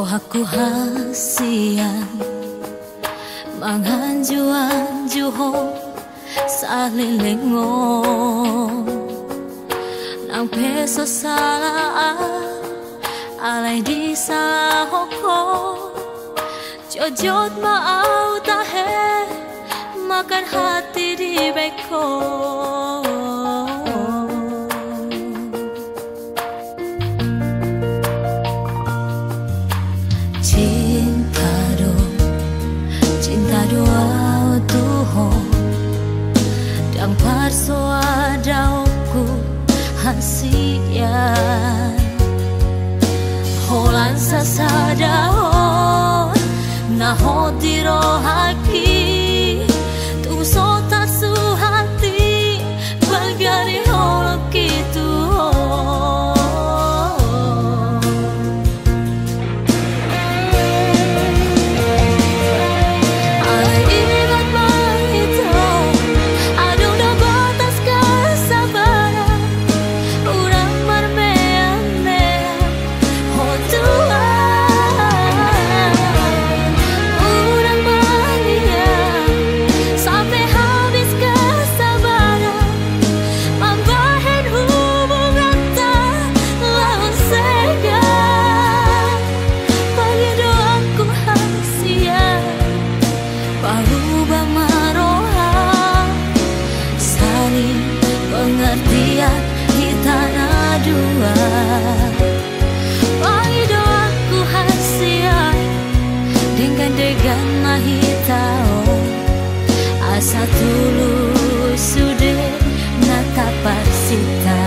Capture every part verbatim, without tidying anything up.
Rohangku hasian manganju-anju ho saleleng on. Nang pe so sala au alai disalahon ho. Jotjot ma au tahe makan hati dibahen ho. Cinta do, cinta do au tu ho. Ndang parsoadaonku hasian. Holan sasada ho na hot di rohangki. Tung so tarsuhat i balga ni holongki tu ho. Alai ingot ma hita, adong do batas kesabaran. Unang marmeam-meam ho tu au. Unang mangiang sampe habis kesabaran. Mambahen hubunganta laho sega. Pangidoanku hasian, paruba ma roha. Saling pengertian hita na dua. Pangidoanku hasian, denggan-denggan ma hita on. Asa tulus sude na tapasita.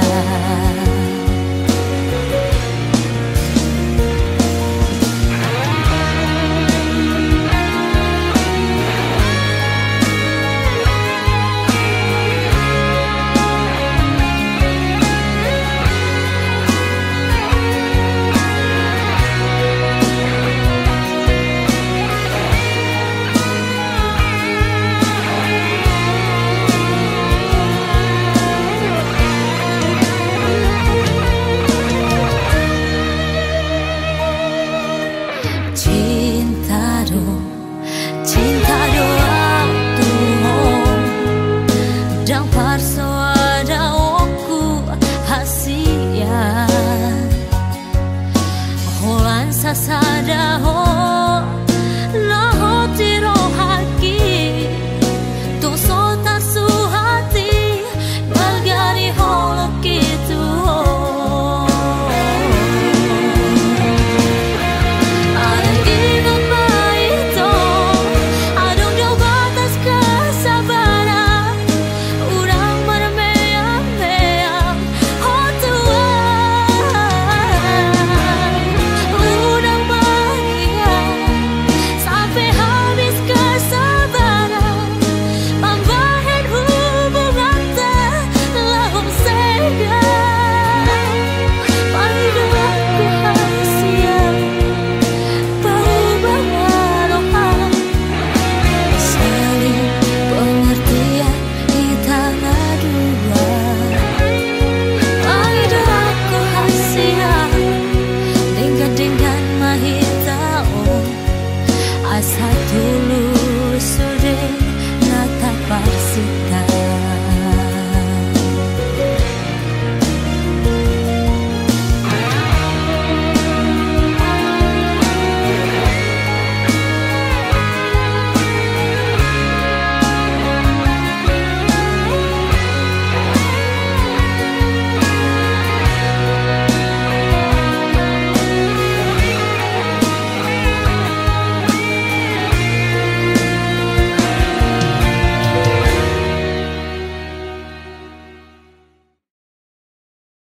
Cinta do, cinta do au tu ho. Ndang parsoadaonku hasian. Holan sasada ho